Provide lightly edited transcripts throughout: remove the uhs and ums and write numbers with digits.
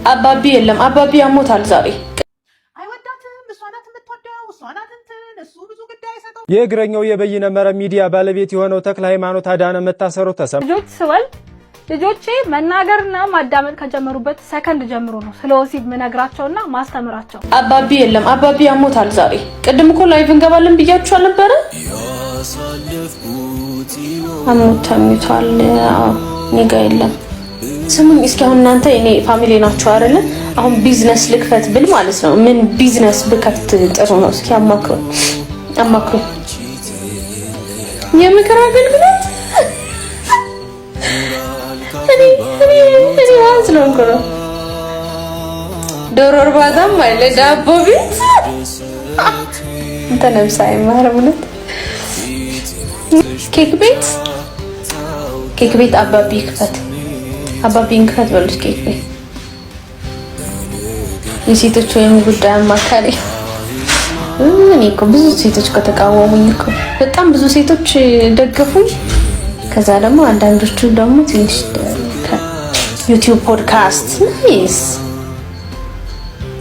አባቢ የለም። አባቢ ያሞታል ዛሬ። አይወዳትም። እሷ ናት የምትወደው፣ እሷ ናት እንትን፣ እሱ ብዙ ጉዳይ አይሰጠው። የእግረኛው የበይነ መረብ ሚዲያ ባለቤት የሆነው ተክለ ሃይማኖት አዳነ መታሰሩ ተሰማ። ልጆች ስወልድ ልጆቼ መናገርና ማዳመጥ ከጀመሩበት ሰከንድ ጀምሮ ነው ስለ ወሲብ ምነግራቸውና ማስተምራቸው። አባቢ የለም። አባቢ ያሞታል ዛሬ። ቅድም እኮ live እንገባለን ብያችሁ አልነበረ? አሞት ተኝቷል። አዎ እኔ ጋ የለም። ስሙኝ እስኪ አሁን እናንተ እኔ family ናችሁ አይደለ? አሁን ቢዝነስ ልክፈት ብል ማለት ነው ምን ቢዝነስ ብከፍት ጥሩ ነው? እስኪ አማክሩ አማክሩ። የምክር አገልግሎት እኔ እኔ እኔ ማለት ነው እኮ ነው። ዶሮ እርባታም አለ፣ ዳቦ ቤት እንተ ነብስ አይማርም። እውነት ኬክ ቤት፣ ኬክ ቤት አባቢ ክፈት፣ አባቢን ክፈት በሉት። ኬክ ቤት የሴቶች ወይም ጉዳይ አማካሪ። እኔ እኮ ብዙ ሴቶች ከተቃወሙኝ እኮ በጣም ብዙ ሴቶች ደገፉኝ። ከዛ ደግሞ አንዳንዶቹ ደግሞ ትንሽ YouTube፣ podcast nice።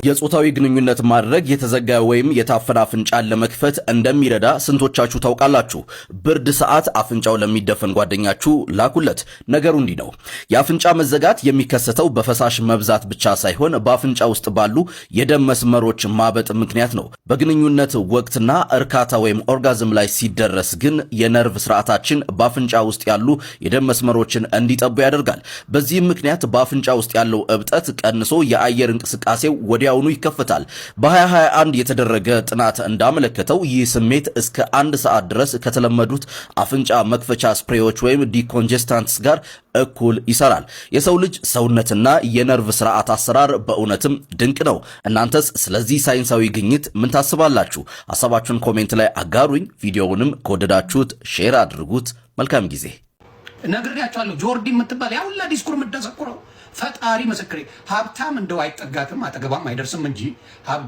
የጾታዊ ግንኙነት ማድረግ የተዘጋ ወይም የታፈነ አፍንጫን ለመክፈት እንደሚረዳ ስንቶቻችሁ ታውቃላችሁ? ብርድ ሰዓት አፍንጫው ለሚደፈን ጓደኛችሁ ላኩለት። ነገሩ እንዲህ ነው። የአፍንጫ መዘጋት የሚከሰተው በፈሳሽ መብዛት ብቻ ሳይሆን በአፍንጫ ውስጥ ባሉ የደም መስመሮች ማበጥ ምክንያት ነው። በግንኙነት ወቅትና እርካታ ወይም orgasm ላይ ሲደረስ ግን የነርቭ ስርዓታችን በአፍንጫ ውስጥ ያሉ የደም መስመሮችን እንዲጠቡ ያደርጋል። በዚህም ምክንያት በአፍንጫ ውስጥ ያለው እብጠት ቀንሶ የአየር እንቅስቃሴው ወዲያውኑ ይከፈታል። በ2021 የተደረገ ጥናት እንዳመለከተው ይህ ስሜት እስከ አንድ ሰዓት ድረስ ከተለመዱት አፍንጫ መክፈቻ spray ዎች ወይም decongestants ጋር እኩል ይሰራል። የሰው ልጅ ሰውነትና የነርቭ ስርዓት አሰራር በእውነትም ድንቅ ነው። እናንተስ ስለዚህ ሳይንሳዊ ግኝት ምን ታስባላችሁ? ሀሳባችሁን comment ላይ አጋሩኝ። ቪዲዮውንም ከወደዳችሁት share አድርጉት። መልካም ጊዜ። ነግሬያቸዋለሁ። ጆርዲ የምትባል ያ ሁላ ዲስኩር የምትደሰኩረው ፈጣሪ ምስክሬ፣ ሀብታም እንደው አይጠጋትም አጠገቧም አይደርስም እንጂ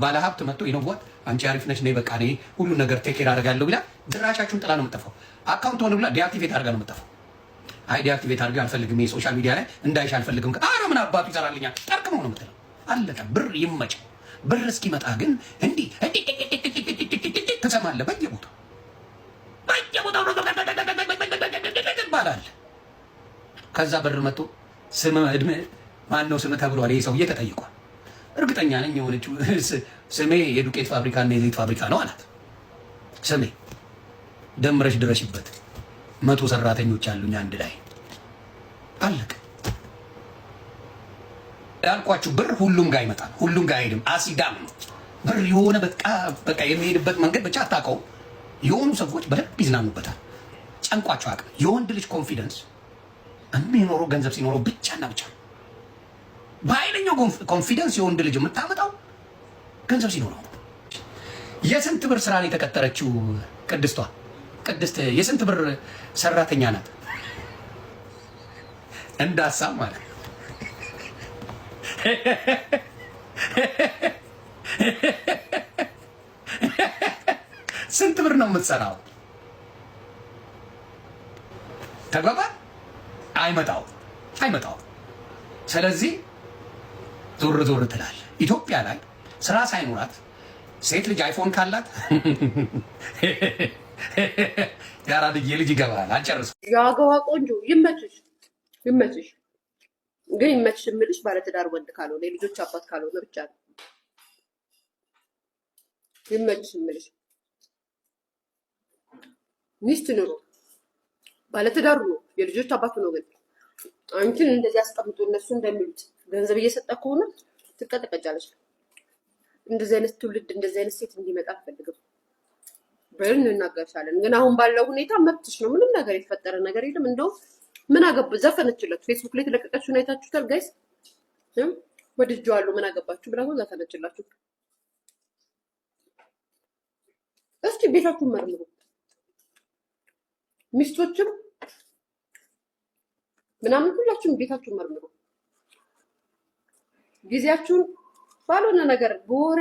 ባለ ሀብት መጥቶ "You know what፣ አንቺ አሪፍ ነች፣ ነይ በቃ እኔ ሁሉ ነገር take care አደርጋለሁ" ብላ ድራሻችሁን ጥላ ነው የምጠፋው። Account ሆነ ብላ deactivate አድርጋ ነው የምጠፋው። አይ deactivate አድርጋ አልፈልግም፣ የ social media ላይ እንዳይሽ አልፈልግም። ኧረ ምን አባቱ ይሰራልኛል፣ ጠርቅመው ነው የምትለው። አለቀ። ብር ይመጭ። ብር እስኪመጣ ግን እንዲህ ትሰማለህ፣ በየቦታው በየቦታው ይባላል። ከዛ ብር መጥቶ ስም እድሜ ማን ነው ስም ተብሏል። ይሄ ሰውዬ ተጠይቋል። እርግጠኛ ነኝ የሆነችው ስሜ የዱቄት ፋብሪካ እና የዘይት ፋብሪካ ነው አላት። ስሜ ደምረሽ ድረሽበት፣ 100 ሰራተኞች አሉኝ አንድ ላይ፣ አለቀ። ያልኳችሁ ብር ሁሉም ጋር ይመጣል፣ ሁሉም ጋር አይሄድም። አሲዳም ነው ብር። የሆነ በቃ በቃ የሚሄድበት መንገድ ብቻ አታውቀውም። የሆኑ ሰዎች በደንብ ይዝናኑበታል። ጨንቋቸው አቅም የወንድ ልጅ confidence የሚኖረው ገንዘብ ሲኖረው ብቻና ብቻ ነው። በኃይለኛው confidence የወንድ ልጅ የምታመጣው ገንዘብ ሲኖረው ነው። የስንት ብር ስራ ነው የተቀጠረችው ቅድስቷ? ቅድስት የስንት ብር ሰራተኛ ናት? እንደ ሀሳብ ማለት ነው። ስንት ብር ነው የምትሰራው? ተግባባ። አይመጣው አይመጣው። ስለዚህ ዞር ዞር ትላል። ኢትዮጵያ ላይ ስራ ሳይኖራት ሴት ልጅ iPhone ካላት የአራድዬ ልጅ ይገባል። አልጨርስም። የአገዋ ቆንጆ ይመችሽ፣ ይመችሽ። ግን ይመችሽ የምልሽ ባለትዳር ወንድ ካልሆነ፣ የልጆች አባት ካልሆነ ብቻ ነው። ይመችሽ የምልሽ ሚስት ኑሮ ባለትዳር ነው፣ የልጆች አባት ነው። ግን አንቺን እንደዚህ አስቀምጦ እነሱ እንደሚሉት ገንዘብ እየሰጠ ከሆነ ትቀጠቀጫለች። እንደዚህ አይነት ትውልድ፣ እንደዚህ አይነት ሴት እንዲመጣ አልፈልግም። በል እንናገርሻለን። ግን አሁን ባለው ሁኔታ መብትሽ ነው። ምንም ነገር የተፈጠረ ነገር የለም። እንደውም ምን አገባ ዘፈነችለት። ፌስቡክ ላይ የተለቀቀችውን አይታችሁታል guys? ወድጄዋለሁ ምን አገባችሁ ብላ ዘፈነችላችሁ። እስኪ ቤታችሁን መርምሩ። ሚስቶችም ምናምን ሁላችሁም ቤታችሁን መርምሩ። ጊዜያችሁን ባልሆነ ነገር በወሬ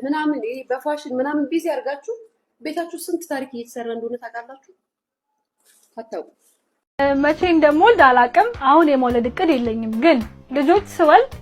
ምናምን በፋሽን ምናምን busy አድርጋችሁ ቤታችሁ ስንት ታሪክ እየተሰራ እንደሆነ ታውቃላችሁ? አታውቁም። መቼ እንደምወልድ አላቅም። አሁን የመውለድ እቅድ የለኝም። ግን ልጆች ስወልድ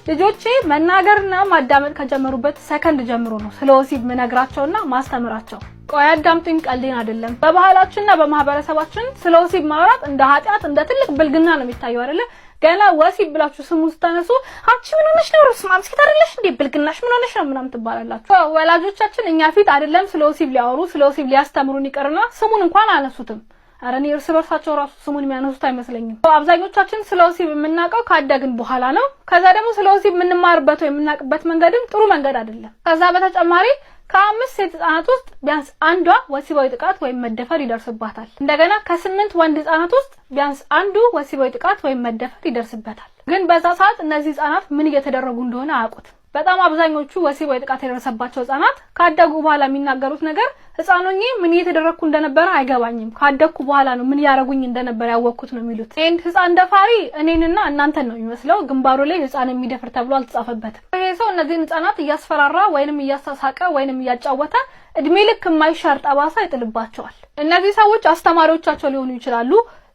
ልጆቼ መናገርና ማዳመጥ ከጀመሩበት ሰከንድ ጀምሮ ነው ስለ ወሲብ ምነግራቸውና ማስተምራቸው። ቆይ አዳምጡኝ፣ ቀልዴን አይደለም። በባህላችንና በማህበረሰባችን ስለ ወሲብ ማውራት እንደ ኃጢአት፣ እንደ ትልቅ ብልግና ነው የሚታየው አይደለ? ገና ወሲብ ብላችሁ ስሙን ስታነሱ "አንቺ ምን ሆነሽ ነው? ርስማም ሴት አይደለሽ እንዴ? ብልግናሽ ምን ሆነሽ ነው?" ምናምን ትባላላችሁ። ወላጆቻችን እኛ ፊት አይደለም ስለ ወሲብ ሊያወሩ፣ ስለ ወሲብ ሊያስተምሩን ይቅርና ስሙን እንኳን አያነሱትም። ኧረ እኔ እርስ በርሳቸው ራሱ ስሙን የሚያነሱት አይመስለኝም። አብዛኞቻችን ስለ ወሲብ የምናውቀው ካደግን በኋላ ነው። ከዛ ደግሞ ስለ ወሲብ የምንማርበት ወይ የምናውቅበት መንገድም ጥሩ መንገድ አይደለም። ከዛ በተጨማሪ ከአምስት ሴት ህጻናት ውስጥ ቢያንስ አንዷ ወሲባዊ ጥቃት ወይም መደፈር ይደርስባታል። እንደገና ከስምንት ወንድ ህጻናት ውስጥ ቢያንስ አንዱ ወሲባዊ ጥቃት ወይም መደፈር ይደርስበታል። ግን በዛ ሰዓት እነዚህ ህጻናት ምን እየተደረጉ እንደሆነ አያውቁትም። በጣም አብዛኞቹ ወሲባዊ ጥቃት የደረሰባቸው ህጻናት ካደጉ በኋላ የሚናገሩት ነገር "ህጻን ሆኜ ምን እየተደረግኩ እንደነበረ አይገባኝም፣ ካደግኩ በኋላ ነው ምን እያደረጉኝ እንደነበረ ያወቅኩት" ነው የሚሉት። ይህን ህጻን ደፋሪ እኔንና እናንተን ነው የሚመስለው። ግንባሩ ላይ "ህጻን የሚደፍር" ተብሎ አልተጻፈበትም። ይሄ ሰው እነዚህን ህጻናት እያስፈራራ ወይንም እያሳሳቀ ወይንም እያጫወተ እድሜ ልክ የማይሻር ጠባሳ ይጥልባቸዋል። እነዚህ ሰዎች አስተማሪዎቻቸው ሊሆኑ ይችላሉ፣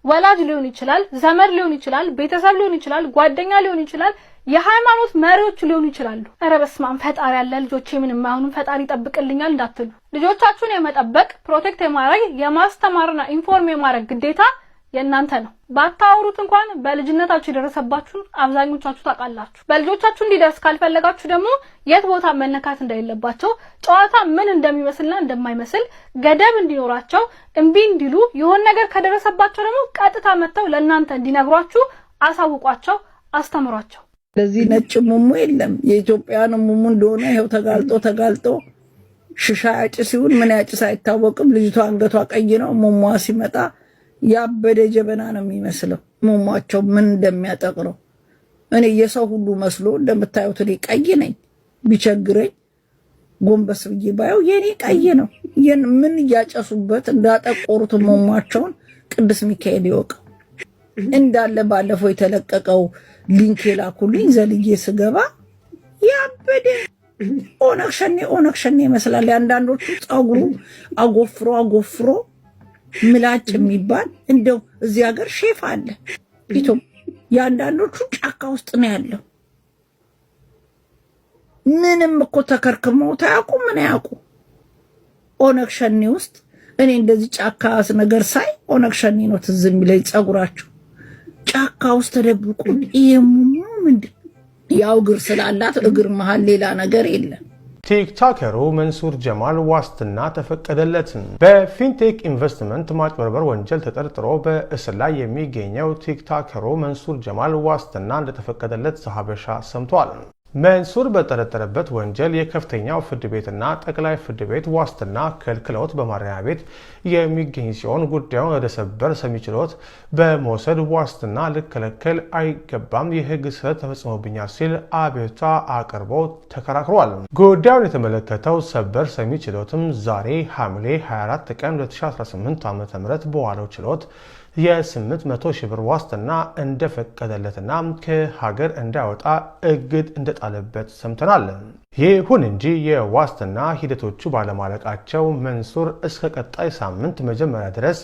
ወላጅ ሊሆን ይችላል፣ ዘመድ ሊሆን ይችላል፣ ቤተሰብ ሊሆን ይችላል፣ ጓደኛ ሊሆን ይችላል፣ የሃይማኖት መሪዎች ሊሆኑ ይችላሉ። ኧረ በስመ አብ፣ ፈጣሪ ያለ፣ ልጆቼ ምንም አይሆኑም፣ ፈጣሪ ይጠብቅልኛል እንዳትሉ። ልጆቻችሁን የመጠበቅ፣ protect የማድረግ፣ የማስተማርና inform የማድረግ ግዴታ የእናንተ ነው። ባታወሩት እንኳን በልጅነታችሁ የደረሰባችሁን አብዛኞቻችሁ ታውቃላችሁ። በልጆቻችሁ እንዲደርስ ካልፈለጋችሁ ደግሞ የት ቦታ መነካት እንደሌለባቸው፣ ጨዋታ ምን እንደሚመስልና እንደማይመስል ገደብ እንዲኖራቸው፣ እምቢ እንዲሉ፣ የሆነ ነገር ከደረሰባቸው ደግሞ ቀጥታ መጥተው ለእናንተ እንዲነግሯችሁ አሳውቋቸው፣ አስተምሯቸው። ለዚህ ነጭ ሙሙ የለም። የኢትዮጵያን ሙሙ እንደሆነ ይኸው ተጋልጦ ተጋልጦ ሽሻ ያጭስ ይሁን ምን ያጭስ አይታወቅም። ልጅቷ አንገቷ ቀይ ነው። ሙሟ ሲመጣ ያበደ ጀበና ነው የሚመስለው። ሙሟቸው ምን እንደሚያጠቅረው እኔ የሰው ሁሉ መስሎ እንደምታዩት እኔ ቀይ ነኝ። ቢቸግረኝ ጎንበስ ብዬ ባየው የኔ ቀይ ነው። ምን እያጨሱበት እንዳጠቆሩት ሙሟቸውን ቅዱስ ሚካኤል ይወቀው። እንዳለ ባለፈው የተለቀቀው link የላኩልኝ ዘልዬ ስገባ ያበደ ኦነግ ሸኔ፣ ኦነግ ሸኔ ይመስላል። የአንዳንዶቹ ፀጉሩ አጎፍሮ አጎፍሮ ምላጭ የሚባል እንደው እዚህ ሀገር ሼፍ አለ። ኢትዮጵያ የአንዳንዶቹ ጫካ ውስጥ ነው ያለው። ምንም እኮ ተከርክመው ታያውቁ ምን ያውቁ። ኦነግ ሸኔ ውስጥ እኔ እንደዚህ ጫካ ነገር ሳይ ኦነግ ሸኔ ነው ትዝ የሚለኝ። ፀጉራቸው ጫካ ውስጥ ተደብቆ ይሄ ምንድን ያው እግር ስላላት እግር መሀል ሌላ ነገር የለም። ቲክቶከሩ መንሱር ጀማል ዋስትና ተፈቀደለት። በፊንቴክ ኢንቨስትመንት ማጭበርበር ወንጀል ተጠርጥሮ በእስር ላይ የሚገኘው ቲክቶከሩ መንሱር ጀማል ዋስትና እንደተፈቀደለት ዘሐበሻ ሰምቷል። መንሱር በተጠረጠረበት ወንጀል የከፍተኛው ፍርድ ቤትና ጠቅላይ ፍርድ ቤት ዋስትና ከልክለውት በማረሚያ ቤት የሚገኝ ሲሆን ጉዳዩን ወደ ሰበር ሰሚ ችሎት በመውሰድ ዋስትና ልከለከል አይገባም፣ የሕግ ስህተት ተፈጽሞብኛል ሲል አቤቱታ አቅርቦ ተከራክሯል። ጉዳዩን የተመለከተው ሰበር ሰሚ ችሎትም ዛሬ ሐምሌ 24 ቀን 2018 ዓ.ም በዋለው ችሎት የ800 ሺህ ብር ዋስትና እንደፈቀደለትና ከሀገር እንዳይወጣ እግድ እንደጣለበት ሰምተናል። ይሁን እንጂ የዋስትና ሂደቶቹ ባለማለቃቸው መንሱር እስከ ቀጣይ ሳምንት መጀመሪያ ድረስ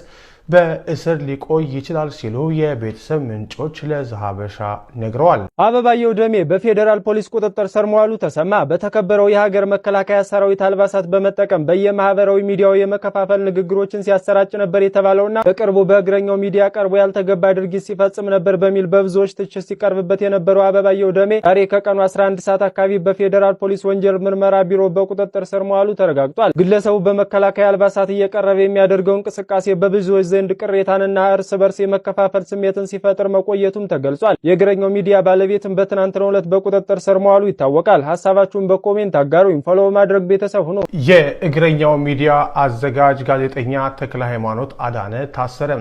በእስር ሊቆይ ይችላል ሲሉ የቤተሰብ ምንጮች ለዘሐበሻ ነግረዋል። አበባየሁ ደሜ በፌዴራል ፖሊስ ቁጥጥር ስር መዋሉ ተሰማ። በተከበረው የሀገር መከላከያ ሰራዊት አልባሳት በመጠቀም በየማህበራዊ ሚዲያው የመከፋፈል ንግግሮችን ሲያሰራጭ ነበር የተባለውና በቅርቡ በእግረኛው ሚዲያ ቀርቦ ያልተገባ ድርጊት ሲፈጽም ነበር በሚል በብዙዎች ትችት ሲቀርብበት የነበረው አበባየሁ ደሜ ዛሬ ከቀኑ 11 ሰዓት አካባቢ በፌዴራል ፖሊስ ወንጀል ምርመራ ቢሮ በቁጥጥር ስር መዋሉ ተረጋግጧል። ግለሰቡ በመከላከያ አልባሳት እየቀረበ የሚያደርገው እንቅስቃሴ በብዙዎች ዘንድ ቅሬታንና እርስ በርስ የመከፋፈል ስሜትን ሲፈጥር መቆየቱም ተገልጿል። የእግረኛው ሚዲያ ባለቤትም በትናንትናው ዕለት በቁጥጥር ስር መዋሉ ይታወቃል። ሀሳባችሁን በ comment አጋሩኝ። Follow በማድረግ ቤተሰብ ሁኑ። የእግረኛው ሚዲያ አዘጋጅ ጋዜጠኛ ተክለ ሃይማኖት አዳነ ታሰረ።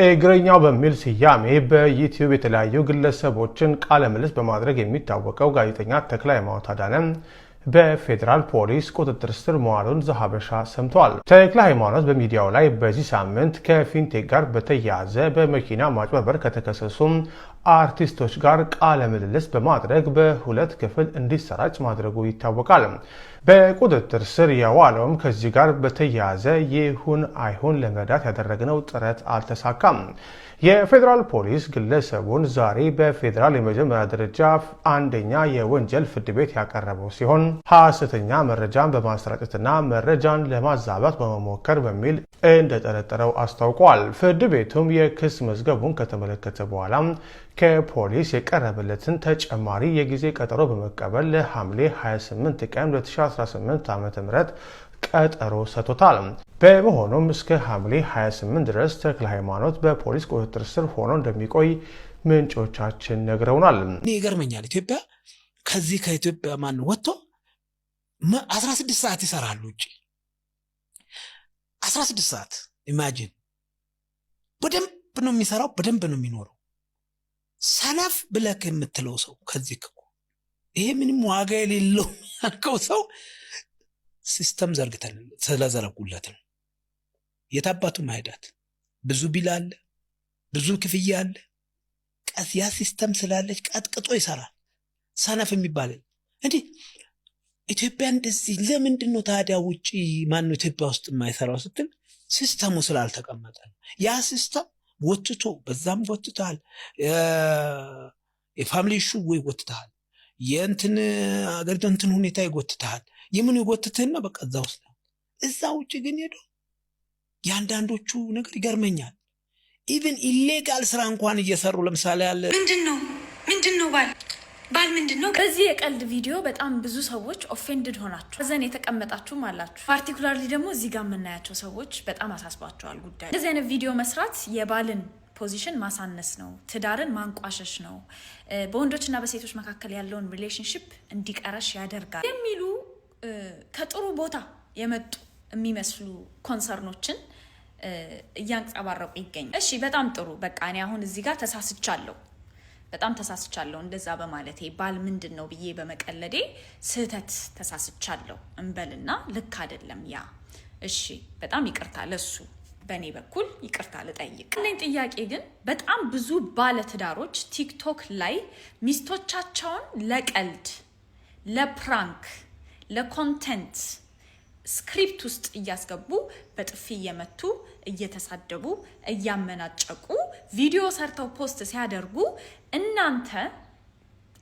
እግረኛው በሚል ስያሜ በዩቲዩብ የተለያዩ ግለሰቦችን ቃለ ምልልስ በማድረግ የሚታወቀው ጋዜጠኛ ተክለ ሃይማኖት አዳነ በፌዴራል ፖሊስ ቁጥጥር ስር መዋሉን ዘሐበሻ ሰምቷል። ተክለ ሃይማኖት በሚዲያው ላይ በዚህ ሳምንት ከፊንቴክ ጋር በተያያዘ በመኪና ማጭበርበር ከተከሰሱ አርቲስቶች ጋር ቃለ ምልልስ በማድረግ በሁለት ክፍል እንዲሰራጭ ማድረጉ ይታወቃል። በቁጥጥር ስር የዋለውም ከዚህ ጋር በተያያዘ ይሁን አይሁን ለመረዳት ያደረግነው ጥረት አልተሳካም። የፌዴራል ፖሊስ ግለሰቡን ዛሬ በፌዴራል የመጀመሪያ ደረጃ አንደኛ የወንጀል ፍርድ ቤት ያቀረበው ሲሆን ሐሰተኛ መረጃን በማሰራጨትና መረጃን ለማዛባት በመሞከር በሚል እንደጠረጠረው አስታውቋል። ፍርድ ቤቱም የክስ መዝገቡን ከተመለከተ በኋላ ከፖሊስ የቀረበለትን ተጨማሪ የጊዜ ቀጠሮ በመቀበል ለሐምሌ 28 ቀን 2018 ዓ.ም ቀጠሮ ሰጥቶታል። በመሆኑም እስከ ሐምሌ 28 ድረስ ተክለ ሃይማኖት በፖሊስ ቁጥጥር ስር ሆኖ እንደሚቆይ ምንጮቻችን ነግረውናል። እኔ ይገርመኛል። ኢትዮጵያ ከዚህ ከኢትዮጵያ ማን ወጥቶ 16 ሰዓት ይሰራሉ ውጭ፣ 16 ሰዓት፣ imagine። በደንብ ነው የሚሰራው፣ በደንብ ነው የሚኖረው። ሰነፍ ብለክ የምትለው ሰው ከዚህ እኮ ይሄ ምንም ዋጋ የሌለው ያልከው ሰው system ዘርግተን ስለዘረጉለት ነው። የታባቱ ማሄዳት ብዙ bill አለ፣ ብዙ ክፍያ አለ። ቀስ ያ system ስላለች ቀጥቅጦ ይሰራል። ሰነፍ የሚባል እንዲህ ኢትዮጵያ እንደዚህ ለምንድን ነው ታዲያ ውጭ ማነው ኢትዮጵያ ውስጥ የማይሰራው ስትል system ኡ ስላልተቀመጠ ነው። ያ system ጎትቶ በዛም ጎትተሃል፣ የ family issue ወይ ጎትተሃል፣ የእንትን አገሪቱ እንትን ሁኔታ ይጎትተሃል። የምኑ ይጎትትህና በቃ እዛ ውስጥ ነው። እዛ ውጭ ግን ሄዶ የአንዳንዶቹ ነገር ይገርመኛል። Even illegal ስራ እንኳን እየሰሩ ለምሳሌ ያለ ምንድን ነው? ምንድን ነው ባል? ባል ምንድን ነው? በዚህ የቀልድ ቪዲዮ በጣም ብዙ ሰዎች offended ሆናችሁ ዘን የተቀመጣችሁም አላችሁ። Particularly ደግሞ እዚህ ጋር የምናያቸው ሰዎች በጣም አሳስቧቸዋል ጉዳዩ። እንደዚህ አይነት ቪዲዮ መስራት የባልን position ማሳነስ ነው፣ ትዳርን ማንቋሸሽ ነው፣ በወንዶችና በሴቶች መካከል ያለውን relationship እንዲቀረሽ ያደርጋል የሚሉ ከጥሩ ቦታ የመጡ የሚመስሉ concern ኦችን እያንጸባረቁ ይገኛል። እሺ፣ በጣም ጥሩ። በቃ እኔ አሁን እዚህ ጋር ተሳስቻለሁ፣ በጣም ተሳስቻለሁ። እንደዛ በማለቴ፣ ባል ምንድን ነው ብዬ በመቀለዴ ስህተት ተሳስቻለሁ እንበልና ልክ አይደለም ያ። እሺ፣ በጣም ይቅርታ፣ ለሱ በእኔ በኩል ይቅርታ ልጠይቅ። ያለኝ ጥያቄ ግን በጣም ብዙ ባለትዳሮች ቲክቶክ ላይ ሚስቶቻቸውን ለቀልድ፣ ለ prank፣ ለ content script ውስጥ እያስገቡ፣ በጥፊ እየመቱ፣ እየተሳደቡ፣ እያመናጨቁ ቪዲዮ ሰርተው post ሲያደርጉ እናንተ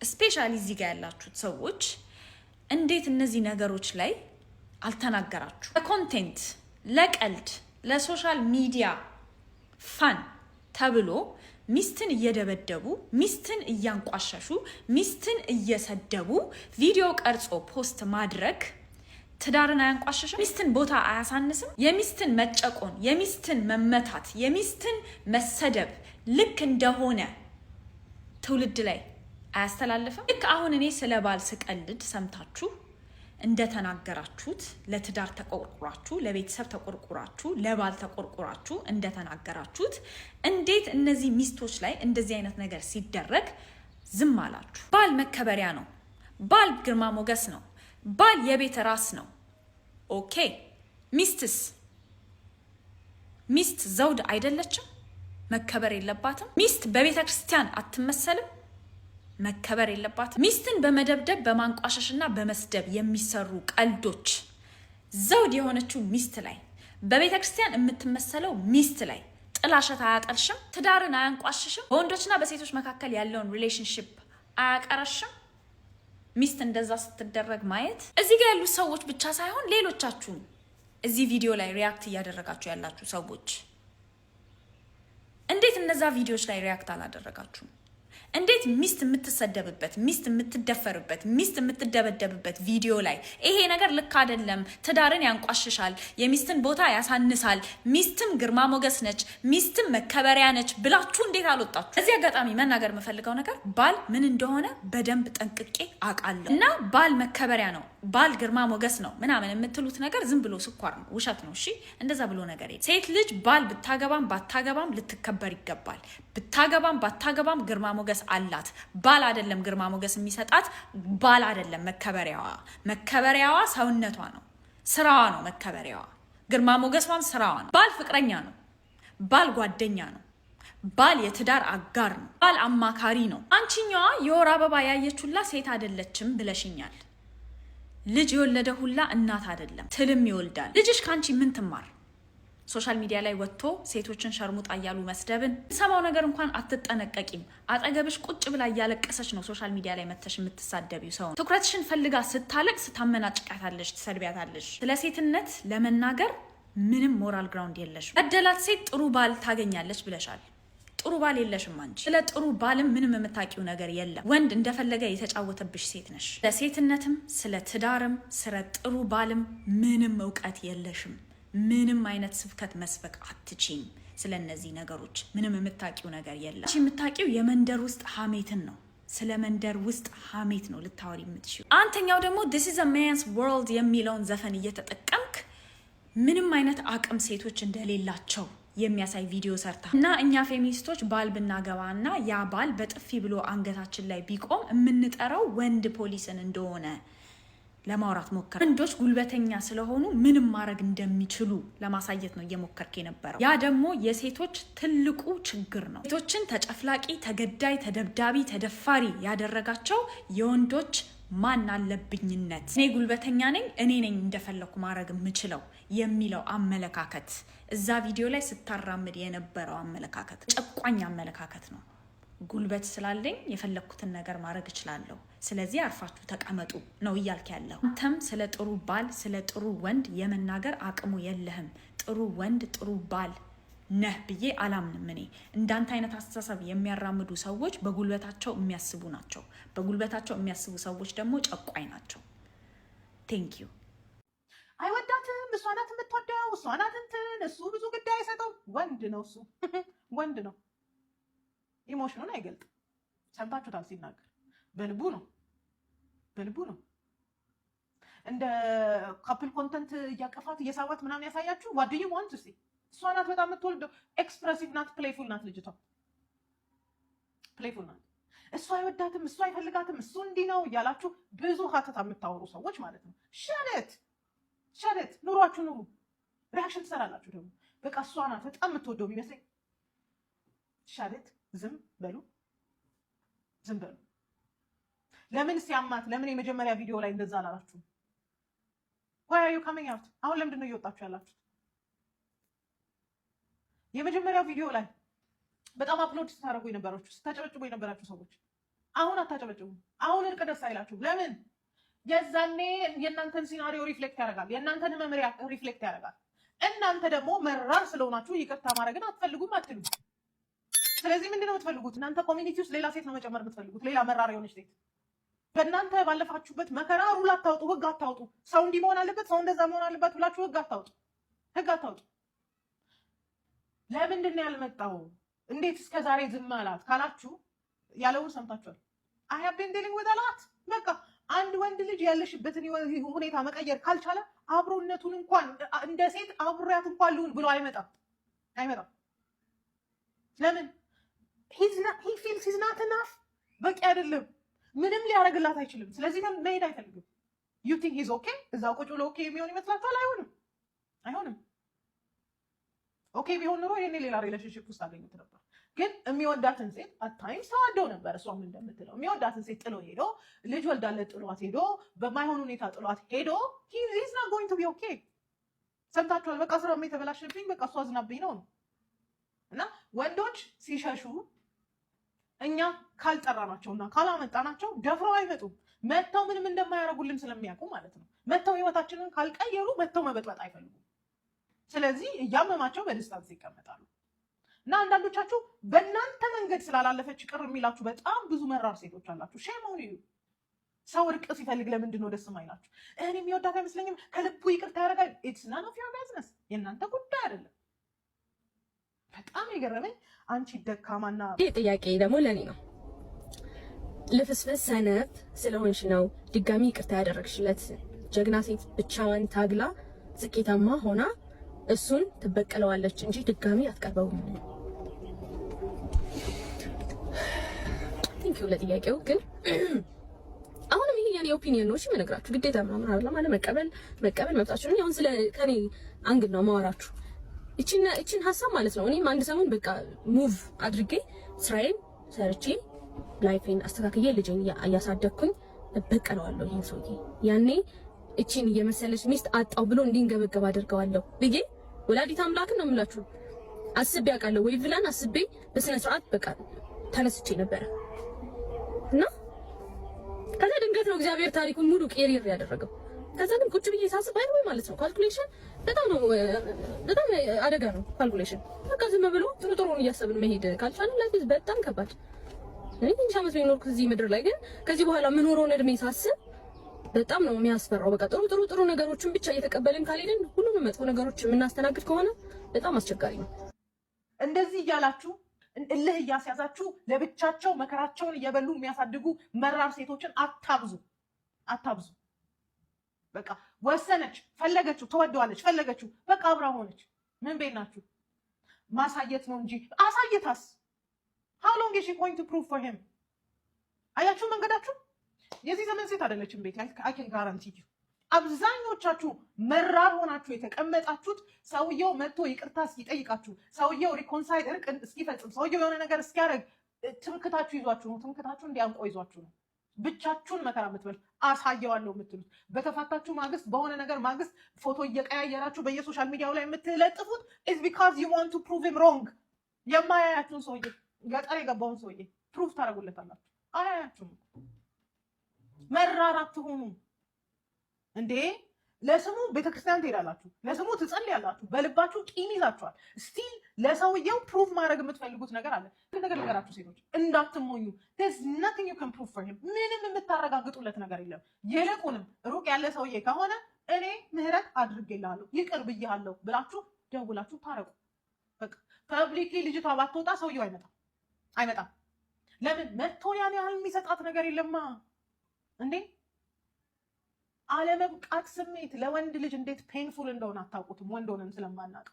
especially እዚህ ጋር ያላችሁት ሰዎች እንዴት እነዚህ ነገሮች ላይ አልተናገራችሁ? ለ content፣ ለቀልድ፣ ለ social media fun ተብሎ ሚስትን እየደበደቡ፣ ሚስትን እያንቋሸሹ፣ ሚስትን እየሰደቡ ቪዲዮ ቀርጾ post ማድረግ ትዳርን አያንቋሸሽም? ሚስትን ቦታ አያሳንስም? የሚስትን መጨቆን፣ የሚስትን መመታት፣ የሚስትን መሰደብ ልክ እንደሆነ ትውልድ ላይ አያስተላልፍም? ልክ አሁን እኔ ስለ ባል ስቀልድ ሰምታችሁ እንደተናገራችሁት፣ ለትዳር ተቆርቁራችሁ፣ ለቤተሰብ ተቆርቁራችሁ፣ ለባል ተቆርቁራችሁ እንደተናገራችሁት እንዴት እነዚህ ሚስቶች ላይ እንደዚህ አይነት ነገር ሲደረግ ዝም አላችሁ? ባል መከበሪያ ነው። ባል ግርማ ሞገስ ነው። ባል የቤት ራስ ነው። Okay፣ ሚስትስ? ሚስት ዘውድ አይደለችም? መከበር የለባትም? ሚስት በቤተ ክርስቲያን አትመሰልም? መከበር የለባትም? ሚስትን በመደብደብ፣ በማንቋሸሽና በመስደብ የሚሰሩ ቀልዶች ዘውድ የሆነችው ሚስት ላይ፣ በቤተ ክርስቲያን የምትመሰለው ሚስት ላይ ጥላሸት አያጠልሽም? ትዳርን አያንቋሽሽም? በወንዶችና በሴቶች መካከል ያለውን relationship አያቀረሽም? ሚስት እንደዛ ስትደረግ ማየት፣ እዚህ ጋር ያሉት ሰዎች ብቻ ሳይሆን ሌሎቻችሁም እዚህ ቪዲዮ ላይ react እያደረጋችሁ ያላችሁ ሰዎች እንዴት እነዛ ቪዲዮዎች ላይ react አላደረጋችሁም? እንዴት ሚስት የምትሰደብበት፣ ሚስት የምትደፈርበት፣ ሚስት የምትደበደብበት ቪዲዮ ላይ ይሄ ነገር ልክ አይደለም፣ ትዳርን ያንቋሽሻል፣ የሚስትን ቦታ ያሳንሳል፣ ሚስትም ግርማ ሞገስ ነች፣ ሚስትም መከበሪያ ነች ብላችሁ እንዴት አልወጣችሁ? እዚህ አጋጣሚ መናገር የምፈልገው ነገር ባል ምን እንደሆነ በደንብ ጠንቅቄ አውቃለሁ። እና ባል መከበሪያ ነው፣ ባል ግርማ ሞገስ ነው ምናምን የምትሉት ነገር ዝም ብሎ ስኳር ነው፣ ውሸት ነው። እሺ፣ እንደዛ ብሎ ነገር የለም። ሴት ልጅ ባል ብታገባም ባታገባም ልትከበር ይገባል። ብታገባም ባታገባም ግርማ ሞገስ አላት። ባል አይደለም ግርማ ሞገስ የሚሰጣት፣ ባል አይደለም መከበሪያዋ። መከበሪያዋ ሰውነቷ ነው፣ ስራዋ ነው መከበሪያዋ። ግርማ ሞገሷም ስራዋ ነው። ባል ፍቅረኛ ነው። ባል ጓደኛ ነው። ባል የትዳር አጋር ነው። ባል አማካሪ ነው። አንቺኛዋ የወር አበባ ያየችላ ሴት አይደለችም ብለሽኛል። ልጅ የወለደ ሁላ እናት አይደለም፣ ትልም ይወልዳል። ልጅሽ ከአንቺ ምን ትማር? Social media ላይ ወጥቶ ሴቶችን ሸርሙጣ እያሉ መስደብን ሰማው ነገር እንኳን አትጠነቀቂም። አጠገብሽ ቁጭ ብላ እያለቀሰች ነው social media ላይ መተሽ የምትሳደቢው ሰው። ትኩረትሽን ፈልጋ ስታለቅስ ታመናጭቃታለሽ፣ ትሰድቢያታለሽ። ስለ ሴትነት ለመናገር ምንም moral ground የለሽም። በደላት ሴት ጥሩ ባል ታገኛለች ብለሻል። ጥሩ ባል የለሽም አንቺ። ስለ ጥሩ ባልም ምንም የምታውቂው ነገር የለም። ወንድ እንደፈለገ የተጫወተብሽ ሴት ነሽ። ስለ ሴትነትም ስለ ትዳርም ስለ ጥሩ ባልም ምንም እውቀት የለሽም። ምንም አይነት ስብከት መስበክ አትችይም። ስለ እነዚህ ነገሮች ምንም የምታውቂው ነገር የለም። አንቺ የምታውቂው የመንደር ውስጥ ሀሜትን ነው። ስለ መንደር ውስጥ ሀሜት ነው ልታወሪ የምትችይው። አንተኛው ደግሞ "This is a man's world" የሚለውን ዘፈን እየተጠቀምክ ምንም አይነት አቅም ሴቶች እንደሌላቸው የሚያሳይ ቪዲዮ ሰርታ እና እኛ ፌሚኒስቶች ባል ብናገባ እና ያ ባል በጥፊ ብሎ አንገታችን ላይ ቢቆም የምንጠራው ወንድ ፖሊስን እንደሆነ ለማውራት ሞከር። ወንዶች ጉልበተኛ ስለሆኑ ምንም ማድረግ እንደሚችሉ ለማሳየት ነው እየሞከርክ የነበረው። ያ ደግሞ የሴቶች ትልቁ ችግር ነው። ሴቶችን ተጨፍላቂ፣ ተገዳይ፣ ተደብዳቢ፣ ተደፋሪ ያደረጋቸው የወንዶች ማን አለብኝነት፣ እኔ ጉልበተኛ ነኝ፣ እኔ ነኝ እንደፈለኩ ማድረግ የምችለው የሚለው አመለካከት፣ እዛ ቪዲዮ ላይ ስታራምድ የነበረው አመለካከት ጨቋኝ አመለካከት ነው። ጉልበት ስላለኝ የፈለግኩትን ነገር ማድረግ እችላለሁ፣ ስለዚህ አርፋችሁ ተቀመጡ ነው እያልክ ያለው። አንተም ስለ ጥሩ ባል፣ ስለ ጥሩ ወንድ የመናገር አቅሙ የለህም። ጥሩ ወንድ፣ ጥሩ ባል ነህ ብዬ አላምንም። እኔ እንዳንተ አይነት አስተሳሰብ የሚያራምዱ ሰዎች በጉልበታቸው የሚያስቡ ናቸው። በጉልበታቸው የሚያስቡ ሰዎች ደግሞ ጨቋኝ ናቸው። Thank you። አይወዳትም። እሷ ናት የምትወደው፣ እሷ ናት እንትን፣ እሱ ብዙ ግድ አይሰጠው። ወንድ ነው፣ እሱ ወንድ ነው። Emotion ኑን አይገልጥም። ሰምታችሁታል ሲናገር፣ በልቡ ነው፣ በልቡ ነው። እንደ couple content እያቀፋት እየሳባት ምናምን ያሳያችሁ። What do you want to see? እሷ ናት በጣም የምትወልደው። Expressive ናት፣ playful ናት፣ ልጅቷ playful ናት። እሱ አይወዳትም፣ እሱ አይፈልጋትም፣ እሱ እንዲህ ነው እያላችሁ ብዙ ሀተታ የምታወሩ ሰዎች ማለት ነው። Shut it, shut it፣ ኑሯችሁ ኑሩ። Reaction ትሰራላችሁ ደግሞ። በቃ እሷ ናት በጣም የምትወደው የሚመስለኝ። Shut it፣ ዝም በሉ፣ ዝም በሉ። ለምን ሲያማት ለምን የመጀመሪያ ቪዲዮ ላይ እንደዛ አላላችሁም? Why are you coming out? አሁን ለምንድን ነው እየወጣችሁ ያላችሁት? የመጀመሪያው ቪዲዮ ላይ በጣም applaud ስታደርጉ የነበራችሁ፣ ስታጨበጭቡ የነበራችሁ ሰዎች አሁን አታጨበጭቡም። አሁን እርቅ ደስ አይላችሁም። ለምን? የዛኔ የእናንተን scenario reflect ያደርጋል፣ የእናንተን ህመም reflect ያደርጋል። እናንተ ደግሞ መራር ስለሆናችሁ ይቅርታ ማድረግን አትፈልጉም፣ አትሉም። ስለዚህ ምንድነው የምትፈልጉት? እናንተ community ውስጥ ሌላ ሴት ነው መጨመር የምትፈልጉት፣ ሌላ መራር የሆነች ሴት። በእናንተ ባለፋችሁበት መከራ rule አታውጡ፣ ህግ አታውጡ። ሰው እንዲህ መሆን አለበት፣ ሰው እንደዛ መሆን አለበት ብላችሁ ህግ አታውጡ፣ ህግ አታውጡ። ለምንድን ነው ያልመጣው? እንዴት እስከ ዛሬ ዝም አላት ካላችሁ ያለውን ሰምታችኋል። I have been dealing with a lot። በቃ አንድ ወንድ ልጅ ያለሽበትን ሁኔታ መቀየር ካልቻለ አብሮነቱን እንኳን እንደ ሴት አብሬያት እንኳን ልሁን ብሎ አይመጣም፣ አይመጣም። ለምን? He feels he's not enough፣ በቂ አይደለም። ምንም ሊያደርግላት አይችልም። ስለዚህ መሄድ አይፈልግም። You think he's okay? እዛው ቁጭ ብሎ okay የሚሆን ይመስላችኋል? አይሆንም፣ አይሆንም። Okay ቢሆን ኑሮ ይሄኔ ሌላ relationship ውስጥ አገኙት ነበር። ግን የሚወዳትን ሴት at times ተዋደው ነበር። እሷም እንደምትለው የሚወዳትን ሴት ጥሎ ሄዶ፣ ልጅ ወልዳለት ጥሏት ሄዶ፣ በማይሆን ሁኔታ ጥሏት ሄዶ he's not going to be okay። ሰምታችኋል። በቃ ስራም የተበላሸብኝ በቃ እሷ አዝናብኝ ነው። እና ወንዶች ሲሸሹ እኛ ካልጠራናቸውና ካላመጣናቸው ደፍረው አይመጡም። መጥተው ምንም እንደማያደርጉልን ስለሚያውቁ ማለት ነው። መጥተው ህይወታችንን ካልቀየሩ መጥተው መበጥበጥ አይፈልጉም። ስለዚህ እያመማቸው በ distance ይቀመጣሉ። እና አንዳንዶቻችሁ በእናንተ መንገድ ስላላለፈች ቅር የሚላችሁ በጣም ብዙ መራር ሴቶች አላችሁ። Shame on you። ሰው እርቅ ሲፈልግ ለምንድን ነው ደስ የማይላችሁ? እኔ የሚወዳት አይመስለኝም፣ ከልቡ ይቅርታ ያደርጋል። It's none of your business፣ የእናንተ ጉዳይ አይደለም። በጣም የገረመኝ አንቺ ደካማና ይህ ጥያቄ ደግሞ ለእኔ ነው። ልፍስፍስ ሰነፍ ስለሆንሽ ነው ድጋሚ ይቅርታ ያደረግሽለት። ጀግና ሴት ብቻዋን ታግላ ስኬታማ ሆና እሱን ትበቀለዋለች እንጂ ድጋሚ አትቀርበውም። Thank you ለጥያቄው። ግን አሁንም ይሄ የኔ opinion ነው። እሺ የምነግራችሁ ግዴታ ምናምን አይደለም። አለመቀበል መቀበል መብታችሁ ነው። አሁን ስለ ከኔ angle ነው ማወራችሁ። እቺን ሀሳብ ማለት ነው። እኔም አንድ ሰሞን በቃ move አድርጌ ስራዬን ሰርቼ life ኤን አስተካክዬ ልጄን እያሳደግኩኝ እበቀለዋለሁ ይሄን ሰውዬ። ያኔ እቺን የመሰለች ሚስት አጣው ብሎ እንዲንገበገብ አድርገዋለሁ ብዬ ወላዲት አምላክን ነው የምላችሁ አስቤ አውቃለሁ ወይ ብላን አስቤ በስነ ስርዓት በቃ ተነስቼ ነበረ። እና ከዛ ድንገት ነው እግዚአብሔር ታሪኩን ሙሉ ቅይር ያደረገው። ከዛ ግን ቁጭ ብዬ ሳስብ አይ ወይ ማለት ነው calculation በጣም ነው፣ በጣም አደጋ ነው calculation። በቃ ዝም ብሎ ጥሩ ጥሩን እያሰብን መሄድ ካልቻልን life በጣም ከባድ። እኔ ትንሽ ዓመት ነው የኖርኩት እዚህ ምድር ላይ፣ ግን ከዚህ በኋላ የምኖረውን እድሜ ሳስብ በጣም ነው የሚያስፈራው። በቃ ጥሩ ጥሩ ጥሩ ነገሮችን ብቻ እየተቀበልን ካልሄድን ሁሉንም መጥፎ ነገሮች የምናስተናግድ ከሆነ በጣም አስቸጋሪ ነው። እንደዚህ እያላችሁ እልህ እያስያዛችሁ ለብቻቸው መከራቸውን እየበሉ የሚያሳድጉ መራር ሴቶችን አታብዙ፣ አታብዙ። በቃ ወሰነች፣ ፈለገችው፣ ትወደዋለች፣ ፈለገችው፣ በቃ አብራ ሆነች። ምን ቤት ናችሁ? ማሳየት ነው እንጂ አሳየታስ። How long is she going to prove for him? አያችሁ መንገዳችሁ። የዚህ ዘመን ሴት አይደለችም ቤት፣ I can guarantee you። አብዛኞቻችሁ መራር ሆናችሁ የተቀመጣችሁት ሰውየው መጥቶ ይቅርታ እስኪጠይቃችሁ፣ ሰውየው reconcile እርቅ እስኪፈጽም፣ ሰውየው የሆነ ነገር እስኪያደርግ ትምክታችሁ ይዟችሁ ነው። ትምክታችሁ እንዲያንቆ ይዟችሁ ነው። ብቻችሁን መከራ የምትበል አሳየዋለሁ የምትሉት፣ በተፋታችሁ ማግስት በሆነ ነገር ማግስት ፎቶ እየቀያየራችሁ በየ social media ው ላይ የምትለጥፉት is because you want to prove him wrong። የማያያችሁን ሰውዬ፣ ገጠር የገባውን ሰውዬ prove ታደርጉለታላችሁ። አያያችሁም። መራር አትሁኑ እንዴ! ለስሙ ቤተክርስቲያን ትሄዳላችሁ፣ ለስሙ ትጸልያላችሁ፣ በልባችሁ ቂም ይዛችኋል። Still ለሰውየው prove ማድረግ የምትፈልጉት ነገር አለ። ነገር ልንገራችሁ ሴቶች እንዳትሞኙ፣ there's nothing you can prove for him። ምንም የምታረጋግጡለት ነገር የለም። ይልቁንም ሩቅ ያለ ሰውዬ ከሆነ እኔ ምህረት አድርጌልሃለሁ፣ ይቅር ብዬሃለሁ ብላችሁ ደውላችሁ ታረቁ። በቃ publicly ልጅቷ ባትወጣ ሰውየው አይመጣም፣ አይመጣም። ለምን መጥቶ ያን ያህል የሚሰጣት ነገር የለማ እንዴ። አለመብቃት ስሜት ለወንድ ልጅ እንዴት painful እንደሆነ አታውቁትም፣ ወንድ ሆነን ስለማናውቅ።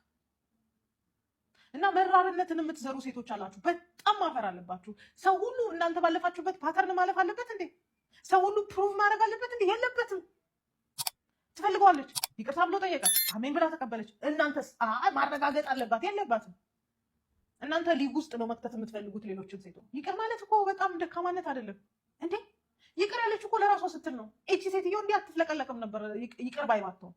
እና መራርነትን የምትዘሩ ሴቶች አላችሁ። በጣም ማፈር አለባችሁ። ሰው ሁሉ እናንተ ባለፋችሁበት pattern ማለፍ አለበት እንዴ? ሰው ሁሉ prove ማድረግ አለበት እንዴ? የለበትም። ትፈልገዋለች። ይቅርታ ብሎ ጠየቀ፣ አሜን ብላ ተቀበለች። እናንተስ ማረጋገጥ አለባት? የለባትም። እናንተ ሊግ ውስጥ ነው መክተት የምትፈልጉት ሌሎችን ሴቶች። ይቅር ማለት እኮ በጣም ደካማነት አይደለም እንዴ? ይቅር ያለች እኮ ለራሷ ስትል ነው። እቺ ሴትዮ እንዲህ አትፍለቀለቅም ነበር ይቅር ባይ ባትሆን።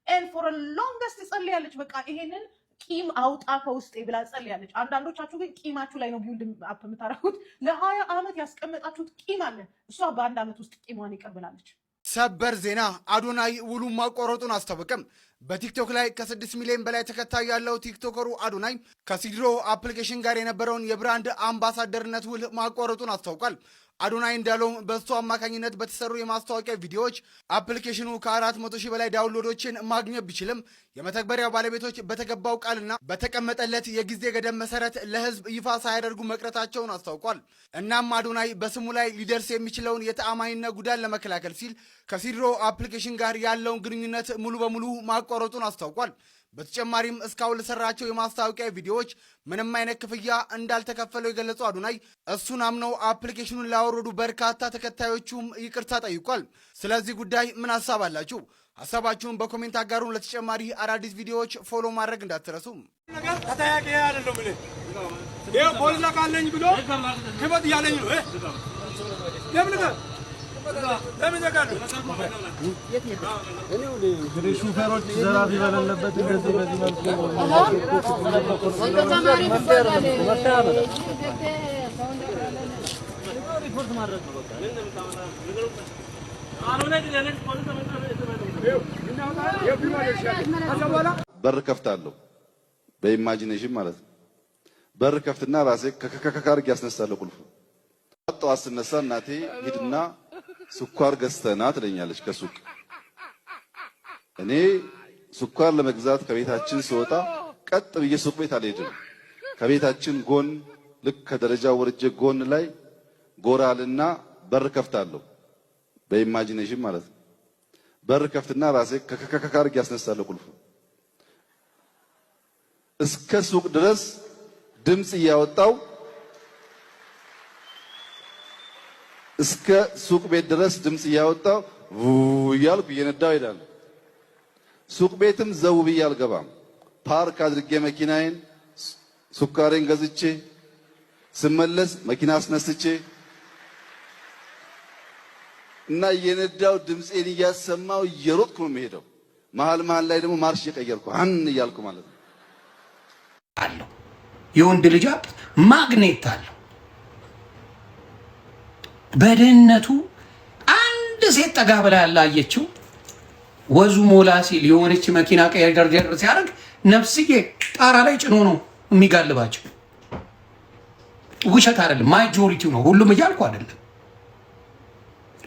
And for longest ጸልያለች። በቃ ይሄንን ቂም አውጣ ከውስጤ ብላ ጸልያለች። አንዳንዶቻችሁ ግን ቂማችሁ ላይ ነው build up የምታደርጉት። ለ20 ዓመት ያስቀመጣችሁት ቂም አለ። እሷ በአንድ ዓመት ውስጥ ቂሟን ይቅር ብላለች። ሰበር ዜና፣ አዶናይ ውሉን ማቋረጡን አስታወቀም። በቲክቶክ ላይ ከ6 ሚሊዮን በላይ ተከታይ ያለው ቲክቶከሩ አዶናይ ከሲድሮ application ጋር የነበረውን የ brand አምባሳደርነት ውል ማቋረጡን አስታውቋል። አዶናይ እንዳለውም በእሱ አማካኝነት በተሰሩ የማስታወቂያ ቪዲዮዎች application ኑ ከ400 ሺህ በላይ download ኦችን ማግኘት ቢችልም የመተግበሪያው ባለቤቶች በተገባው ቃልና በተቀመጠለት የጊዜ ገደብ መሰረት ለሕዝብ ይፋ ሳያደርጉ መቅረታቸውን አስታውቋል። እናም አዶናይ በስሙ ላይ ሊደርስ የሚችለውን የተአማኒነት ጉዳት ለመከላከል ሲል ከሲድሮ application ጋር ያለውን ግንኙነት ሙሉ በሙሉ ማቋረጡን አስታውቋል። በተጨማሪም እስካሁን ለሰራቸው የማስታወቂያ ቪዲዮዎች ምንም አይነት ክፍያ እንዳልተከፈለው የገለጸው አዶናይ እሱን አምነው application ኑን ላወረዱ በርካታ ተከታዮቹም ይቅርታ ጠይቋል። ስለዚህ ጉዳይ ምን ሀሳብ አላችሁ? ሀሳባችሁን በ comment አጋሩን። ለተጨማሪ አዳዲስ ቪዲዮዎች follow ማድረግ እንዳትረሱ። ነገር ተጠያቂ አይደለም። እኔ ይኸው ፖሊስ አካለኝ ብሎ ክፈት እያለኝ ነው። ለምን ለምን ዘጋሉ? እንግዲህ ሹፌሮች ዘራፊ በሌለበት እንደዚህ በዚህ መልኩ ሪፖርት ማድረግ ነው በቃ። በር ከፍታለሁ፣ በ imagination ማለት ነው። በር ከፍትና ራሴ ከከከከ አድርጌ ያስነሳለሁ ቁልፉ። ጠዋት ስነሳ እናቴ ሂድና ስኳር ገዝተና ትለኛለች ከሱቅ። እኔ ስኳር ለመግዛት ከቤታችን ስወጣ ቀጥ ብዬ ሱቅ ቤት አልሄድም። ከቤታችን ጎን ልክ ከደረጃ ወርጄ ጎን ላይ ጎራልና በር ከፍታለሁ፣ በ imagination ማለት ነው። በር ከፍትና ራሴ ከከከከ አድርጌ ያስነሳለሁ ቁልፉ። እስከ ሱቅ ድረስ ድምፅ እያወጣው፣ እስከ ሱቅ ቤት ድረስ ድምፅ እያወጣው እያልኩ እየነዳው እሄዳለሁ። ሱቅ ቤትም ዘው ብዬ አልገባም። ፓርክ አድርጌ መኪናዬን ስኳሬን ገዝቼ ስመለስ መኪና አስነስቼ እና እየነዳው ድምፄን እያሰማው እየሮጥኩ ነው የምሄደው። መሀል መሀል ላይ ደግሞ ማርሽ እየቀየርኩ አን እያልኩ ማለት ነው። አለው። የወንድ ልጅ ሀብት ማግኔት አለው። በድህነቱ አንድ ሴት ጠጋ ብላ ያላየችው ወዙ ሞላ ሲል የሆነች መኪና ቀየር ደርደር ሲያደርግ ነፍስዬ ጣራ ላይ ጭኖ ነው የሚጋልባቸው። ውሸት አይደለም፣ majority ው ነው። ሁሉም እያልኩ አይደለም፣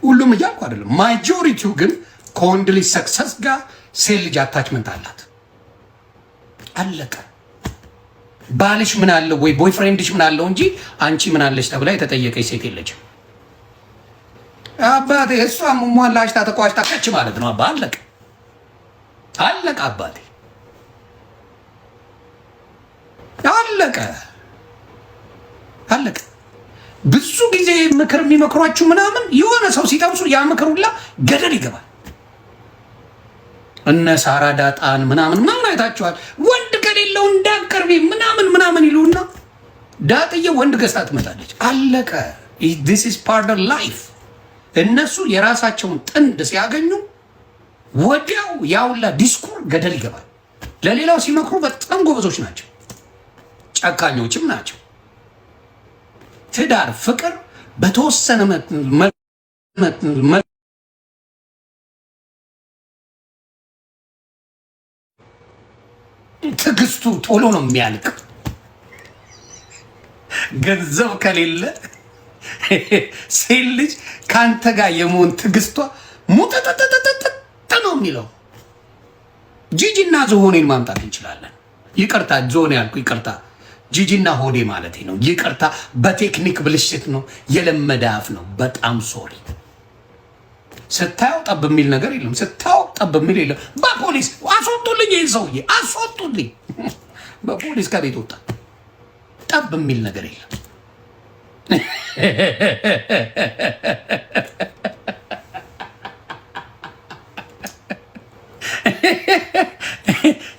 ሁሉም እያልኩ አይደለም። Majority ው ግን ከወንድ ልጅ success ጋር ሴት ልጅ attachment አላት። አለቀ። ባልሽ ምን አለው ወይ boyfriend ሽ ምን አለው እንጂ አንቺ ምን አለሽ ተብላ የተጠየቀች ሴት የለችም። አባቴ እሷ ሟላሽታ ተቋጭታ ከች ማለት ነው። አባ አለቀ፣ አለቀ። አባቴ አለቀ፣ አለቀ። ብዙ ጊዜ ምክር የሚመክሯችሁ ምናምን የሆነ ሰው ሲጠብሱ ያ ምክር ሁላ ገደል ይገባል። እነ ሳራ ዳጣን ምናምን ምናምን አይታችኋል። ወንድ ከሌለው እንዳትቀርቢ ምናምን ምናምን ይሉና ዳጥዬ ወንድ ገዝታ ትመጣለች። አለቀ። This is part of life። እነሱ የራሳቸውን ጥንድ ሲያገኙ ወዲያው ያውላ ዲስኩር ገደል ይገባል። ለሌላው ሲመክሩ በጣም ጎበዞች ናቸው፣ ጨካኞችም ናቸው። ትዳር፣ ፍቅር በተወሰነ ትዕግስቱ ቶሎ ነው የሚያልቅ። ገንዘብ ከሌለ ሴት ልጅ ከአንተ ጋር የመሆን ትዕግስቷ ሙጥጥጥጥጥ ነው የሚለው። ጂጂና ዝሆኔን ማምጣት እንችላለን። ይቅርታ ዞኔ ያልኩ ይቅርታ፣ ጂጂና ሆዴ ማለት ነው። ይቅርታ፣ በቴክኒክ ብልሽት ነው፣ የለመደ አፍ ነው። በጣም sorry። ስታየው ጠብ የሚል ነገር የለም። ስታየው ጠብ የሚል የለም። በፖሊስ አስወጡልኝ፣ ይህን ሰውዬ አስወጡልኝ። በፖሊስ ከቤት ወጣ። ጠብ የሚል ነገር የለም።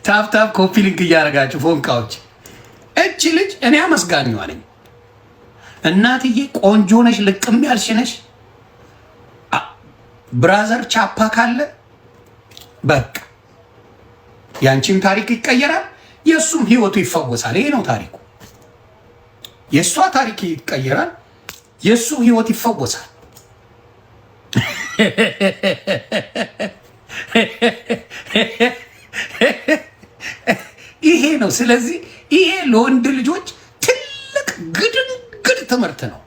Tap tap copy link እያደረጋችሁ ፎንቃዎች። እቺ ልጅ እኔ አመስጋኟ ነኝ። እናትዬ ቆንጆ ነሽ፣ ልቅም ያልሽ ነሽ። Brother ቻፓ ካለ በቃ ያንቺም ታሪክ ይቀየራል፣ የእሱም ህይወቱ ይፈወሳል። ይሄ ነው ታሪኩ። የእሷ ታሪክ ይቀየራል፣ የእሱ ህይወት ይፈወሳል። ይሄ ነው። ስለዚህ ይሄ ለወንድ ልጆች ትልቅ ግድንግድ ትምህርት ነው።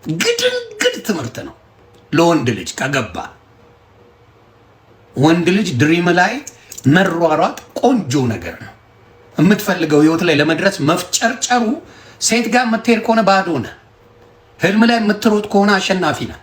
ግድንግድ ትምህርት ነው ለወንድ ልጅ ከገባ። ወንድ ልጅ dream ላይ መሯሯጥ ቆንጆ ነገር ነው። የምትፈልገው ህይወት ላይ ለመድረስ መፍጨርጨሩ፣ ሴት ጋር የምትሄድ ከሆነ ባዶ ነህ። ህልም ላይ የምትሮጥ ከሆነ አሸናፊ ነህ።